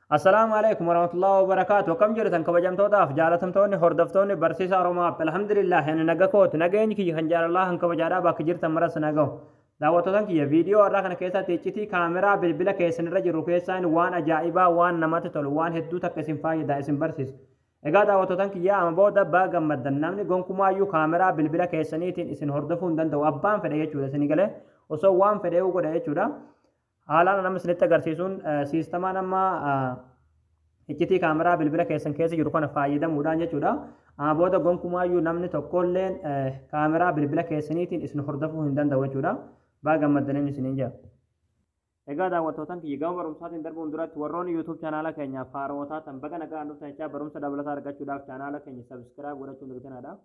Assalaamu alaikum warahmatullahi wabarakaatu. Akkam jirtan kabajamtootaaf jaalatamtoonni hordoftoonni barsiisaa Oromoo App. Alhamdulillah, ani naga kooti. Nageenyi kiyya kan jaalalaa kan kabajaadhaa bakka jirtan maras nagahu. Daawwattootaan kiyya, viidiyoo har'aa kana keessatti iccitii kaameraa bilbila keessan irra jiru keessaan waan ajaa'ibaa, waan namatti tolu, waan hedduu takka isin fayyada isin barsiisa. Egaa daawwattootaan kiyya, amma booda baga gammaddan. Namni gonkumaayyuu kaameraa bilbila keessaniitiin isin hordofuu hin danda'u. Abbaan fedhe jechuudha isin galee osoo waan fedhe godhe jechuudha. Haalaan nama isinitti agarsiisuun siistamaan amma iccitii kaameraa bilbila keessan keessa jiru kana fayyadamuudhaan jechuudha. Amma booda gonkumaayyuu namni tokkolleen kaameraa bilbila keessaniitiin isin hordofuu hin danda'u jechuudha. Baga gammaddaniin isiniin jedha. Egaa daawwattootaan kiyya, gama barumsaatiin darbuun duratti warroonni YouTube chaanaala keenyaaf haarawwataa ta'an baga nagaan dhuftan jechaa, barumsa dabalataa argachuudhaaf chaanaala keenya subscribe godhachuun dirqamaadha.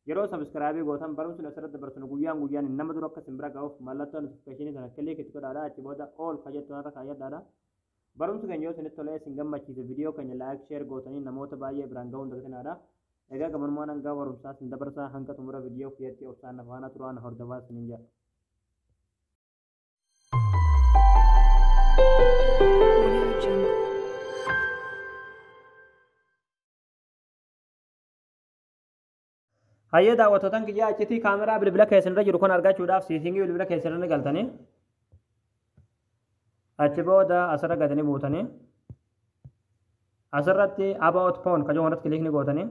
Yeroo subscribe gootan barumsi asirratti dabarsinu guyyaan guyyaan nama dura akka isin bira ga'uuf mallattoo notification sana click itti godhaadha. Achi booda all ka jettu irra kaayyadhaadha. Barumsi keenya yoo isinitti tolee isin gammachiise, viidiyoo keenya like, share gootanii namoota baay'ee biraan ga'uun dirqamaadha. Egaa gabanumaan hanga barumsaa isin dabarsaa, hanga xumura viidiyoo kiyyatti obsaan faana turaan hordofaa isiniin jedha. Audio Jungle. Hayyee daawwattootaan kiyyaa, iccitii kaameraa bilbila keessan irra jiru kan argachuudhaaf setting bilbila keessan irra galtanii, achi booda asirra gadanii buutanii, asirratti about phone kan irratti click ni gootanii,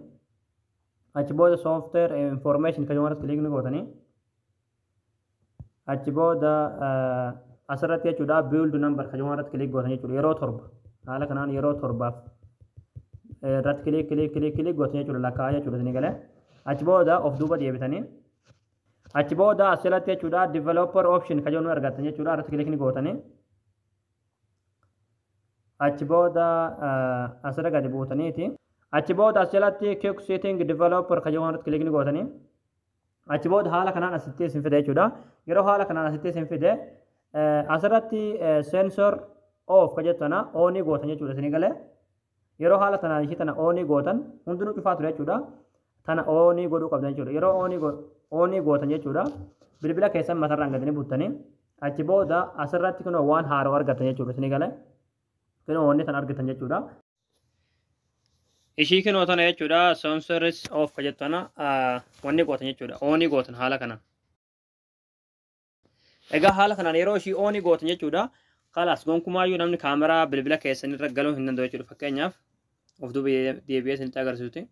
achi booda software information kan irratti click ni gootanii, achi booda asirratti jechuudha build number kan irratti click gootan jechuudha. Yeroo 7 haala kanaan yeroo 7f irratti click click click click gootan jechuudha, lakkaa'aa jechuudha isinii galee. Achi booda of duuba deebitanii, achi booda asirratti jechuudha developer option kan jedhu argattan jechuudha, irratti click ni gootanii, achi booda asirra gadi buutaniiti, achi booda as jalatti quick setting developer kan jedhu irratti click ni gootanii, achi booda haala kanaan asitti isin fide jechuudha. Yeroo haala kanaan asitti isin fide, asirratti sensor off kan jettu tana on gootan jechuudha isinii galee. Yeroo haala tanaan ishii tana on gootan, hundinuu cufaa ture jechuudha. Tana on godhuu qabdan jechuudha. Yeroo on gootan jechuudha, bilbila keessan matarraan gadanii buttanii, achi booda asirratti kunoo waan haaraa argatan jechuudha isinii galee. Kunoo wanni tan argatan jechuudha. Ishii kunoo tana jechuudha, sensors off kan jettu tana wanni gootan jechuudha. On gootan haala kanaan. Egaa haala kanaan yeroo ishii on gootan jechuudha, kalaas gonkumaayyuu namni kaameraa bilbila keessan irra galuu hin danda'u jechuudha. Fakkeenyaaf of duuba deebi'ee isinitti agarsiisuti.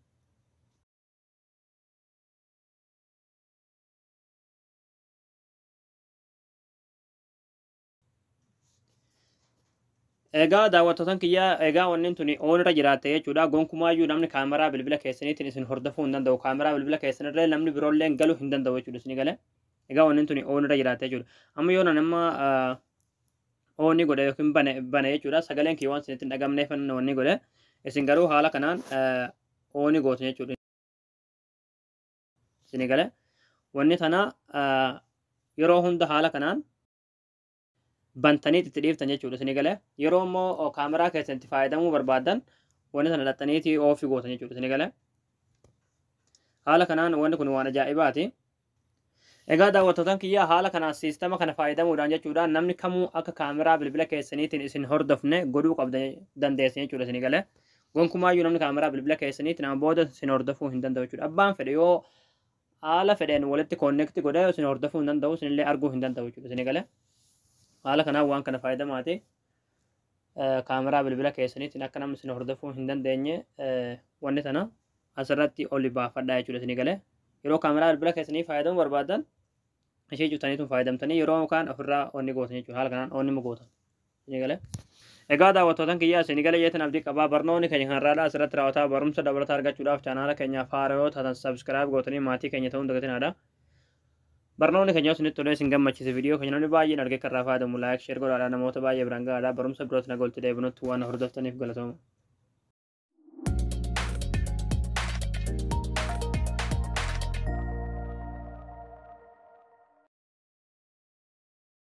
Egaa daawwattootaan kiyyaa, egaa wanni tuni on irra jiraatte jechuudha. Gonkumaayyuu namni kaameraa bilbila keessaniitiin isin hordofuu hin danda'u. Kaameraa bilbila keessanirra namni biroollee galuu hin danda'u jechuudha isinii galee. Egaa wanni tuni on irra jiraatte jechuudha. Amma yoo nama on godhe yookiin bane bane jechuudha, sagaleen kiyya waan isinitti hin dhagamneef wanni godhe. Isin garuu haala kanaan on gootu jechuudha. Isinii galee. Wanni tana yeroo hunda haala kanaan bantanii itti dhiiftan jechuudha isinii galee. Yeroo immoo kaameraa keessan itti fayyadamuu barbaadan, wanni tana dhaxxaniitii off gootan jechuudha isinii galee. Haala kanaan wanni kun waan ajaa'ibaati. Egaa daawwattootaan kiyyaa, haala kanaan siistama kana fayyadamuudhaan jechuudha namni kamuu akka kaameraa bilbila keessaniitiin isin hordofne godhuu qabda dandeessan jechuudha isinii galee. Gonkumaayyuu namni kaameraa bilbila keessaniitiin amma booda isin hordofuu hin danda'u jechuudha. Abbaan fedhe yoo haala fedheen walitti connect godhee isin hordofuu hin danda'u, isinillee arguu hin danda'u jechuudha isinii galee. Haala kanaan waan kana fayyadamaati. Kaameraa bilbila keessaniitiin akka namni isin hordofuu hin dandeenye wanni tana asirratti oli baafadhaa jechuudha isinii galee. Yeroo kaameraa bilbila keessanii fayyadamuu barbaadan ishee cuftaniitu fayyadamtanii, yeroo kaan ofirraa onni gootan jechuudha. Haala kanaan on immoo gootan. Isinii galee. Egaa daawwattootaan kiyyaa, isinii galee jeetan abdii qabaa. Barnoonni keenya kanarraadhaa asirratti raawwataa. Barumsa dabalataa argachuudhaaf chaanaala keenyaaf haaraa yoo taatan subscribe gootanii maatii keenya ta'uun dagatinaadha. Barnoonni keenya isinitti tolee isin gammachiise, viidiyoo keenya namni baay'een argee kan irraa fayyadamu like, share godhaadha, namoota baay'ee biraan gahaadha. Barumsa birootti na golti deebinutti waan hordoftaniif galatooma.